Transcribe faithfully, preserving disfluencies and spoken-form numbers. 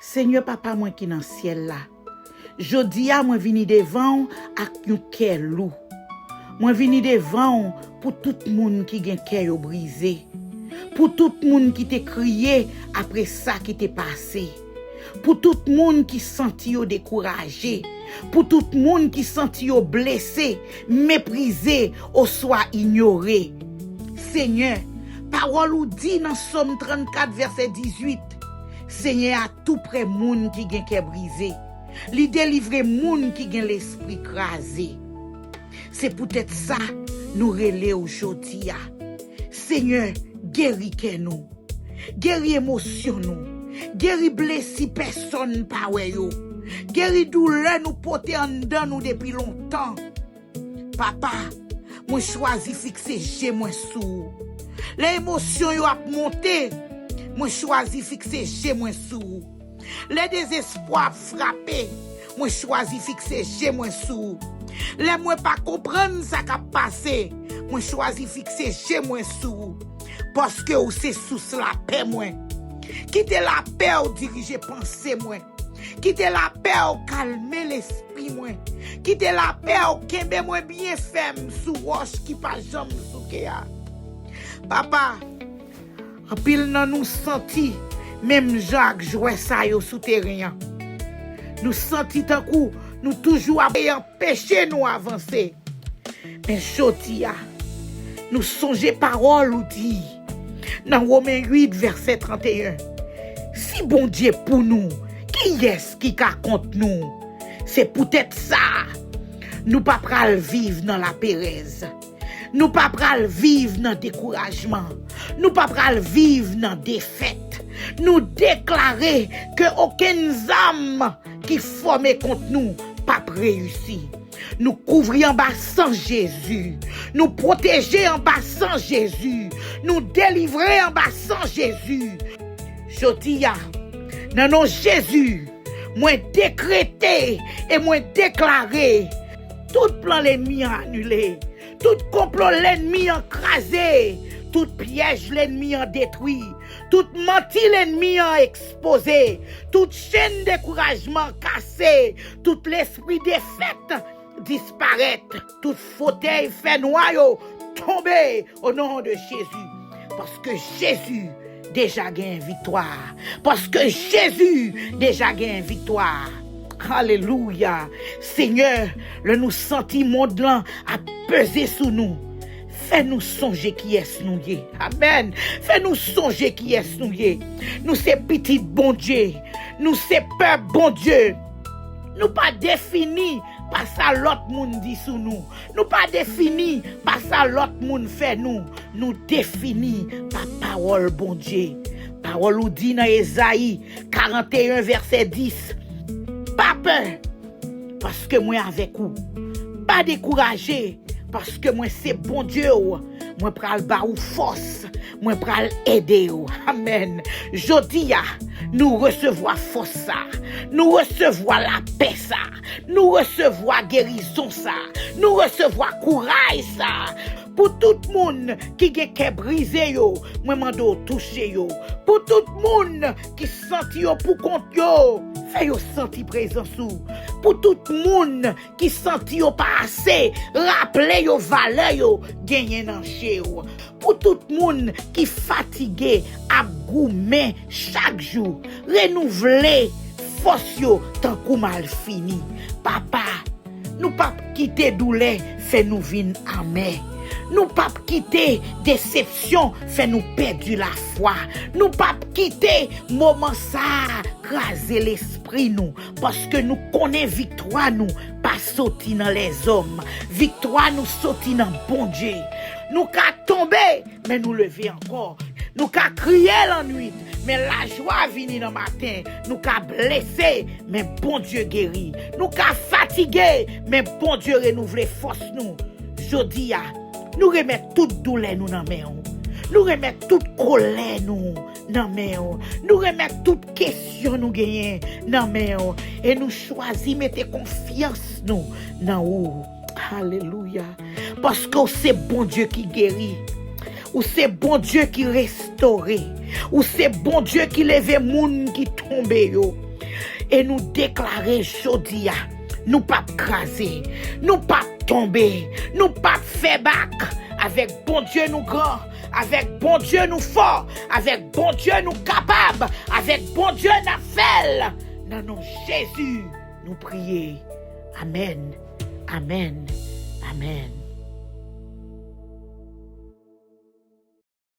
Senyè Papa mwen ki nan syèl la, jodi a mwen vini devan w ak yon kè lou. Mwen vini devan w pou tout moun ki gen kè yo brize, pou tout moun ki te kriye apre sa ki te pase, pou tout moun ki santi yo dekouraje, pou tout moun ki santi yo blese, meprize, oswa inyore. Senyè, pawòl ou di nan Sòm trannkat, vèsè dizuit, Senyè a tou prè moun ki gen kè brize. Li delivre moun ki gen lespri kraze. Se poutèt sa nou rele w jodi a. Senyè, geri kè nou. Geri emosyon nou. Geri blesi pèsonn pa wè yo. Geri doulè nou pote anndan nou depi lontan. Papa, mwen chwazi fikse je mwen sou ou. Lè emosyon yo ap monte, mwen chwazi fikse je mwen sou ou. Lè dezespwa ap frape, mwen chwazi fikse je mwen sou ou. Lè mwen pa konprann sa k ap pase, mwen chwazi fikse je mwen sou ou. Paske ou se sous lapè mwen. Kite lapè w dirije panse mwen. Kite lapè w kalme lespri mwen. Kite lapè w kenbe mwen byen fèm sou wòch ki pa janm souke a. Papa, anpil nan nou santi menm jan ak jwè sa yo sou teren an. Nou santi tankou nou toujou ap anpeche nou avanse. Men jodi a, nou sonje pawòl ou di nan Women uit, vèsè trannteyen, "Si Bondye pou nou, kiyès ki ka kont nou?" Se poutèt sa, nou pa pral viv nan laperèz. Nou pa pral viv nan dekourajman. Nou pa pral viv nan defèt. Nou deklare ke okenn zam ki fòme kont nou p ap reyisi. Nou kouvri anba san Jezi. Nou pwoteje anba san Jezi. Nou delivre anba san Jezi. Jodi a, nan non Jezi, mwen dekrete e mwen deklare, tout plan lènmi an anile, tout konplo lènmi an kraze, tout pyèj lènmi an detwi, tout manti lènmi an ekspoze, tout chenn dekourajman kase, tout lespri defèt disparèt, tout fotèy fènwa yo tonbe o non de Jezi. Paske Jezi deja genyen viktwa. Paske Jezi deja genyen viktwa. Alelouya. Senyè, lè nou santi mond lan ap peze sou nou, fè nou sonje kiyès nou ye. Amèn. Fè nou sonje kiyès nou ye. Nou se pitit Bondye. Nou se pèp Bondye. Nou pa defini pa sa lòt moun di sou nou. Nou pa defini pa sa lòt moun fè nou. Nou defini pa pawòl Bondye. Pawòl ou di nan Ezayi karanteyen, vèsè dis, "Pa pè, paske mwen avèk ou. Pa dekouraje, paske mwen se Bondye w. Mwen pral ba ou fòs. Mwen pral ede w." Amèn. Jodi a, nou resevwa fòs sa. Nou resevwa lapè sa. Nou resevwa gerizon sa. Nou resevwa kouraj sa. Pou tout moun ki gen kè brize yo, mwen mande w touche yo. Pou tout moun ki santi yo pou kont yo, fè yo santi prezans ou. Pou tout moun ki santi yo pa ase, raple yo valè yo genyen nan je w. Pou tout moun ki fatige ap goumen chak jou, renouvle fòs yo tankou malfini. Papa, nou p ap kite doulè fè nou vin amè. Nou p ap kite desepsyon fè nou pèdi lafwa. Nou p ap kite moman sa a kraze lespri nou, paske nou konnen viktwa nou pa soti nan lèzòm. Viktwa nou soti nan Bondye. Nou ka tonbe, men nou leve ankò. Nou ka kriye lannwit, men lajwa vini nan maten. Nou ka blese, men Bondye geri. Nou ka fatige, men Bondye renouvle fòs nou. Jodi a, nou remèt tout doulè nou nan men w. Nou remèt tout kolè nou nan men w. Nou remèt tout kesyon nou genyen nan men w. E nou chwazi mete konfyans nou nan ou. Alelouya. Paske w se Bondye ki geri. Ou se Bondye ki restore. Ou se Bondye ki leve moun ki tonbe yo. E nou deklare jodi a, nou p ap kraze, nou p ap tonbe, nou p ap fè bak. Avèk Bondye nou gran, avèk Bondye nou fò, avèk Bondye nou kapab, avèk Bondye n ap fè l. Nan non Jezi, nou priye. Amèn, amèn, amèn.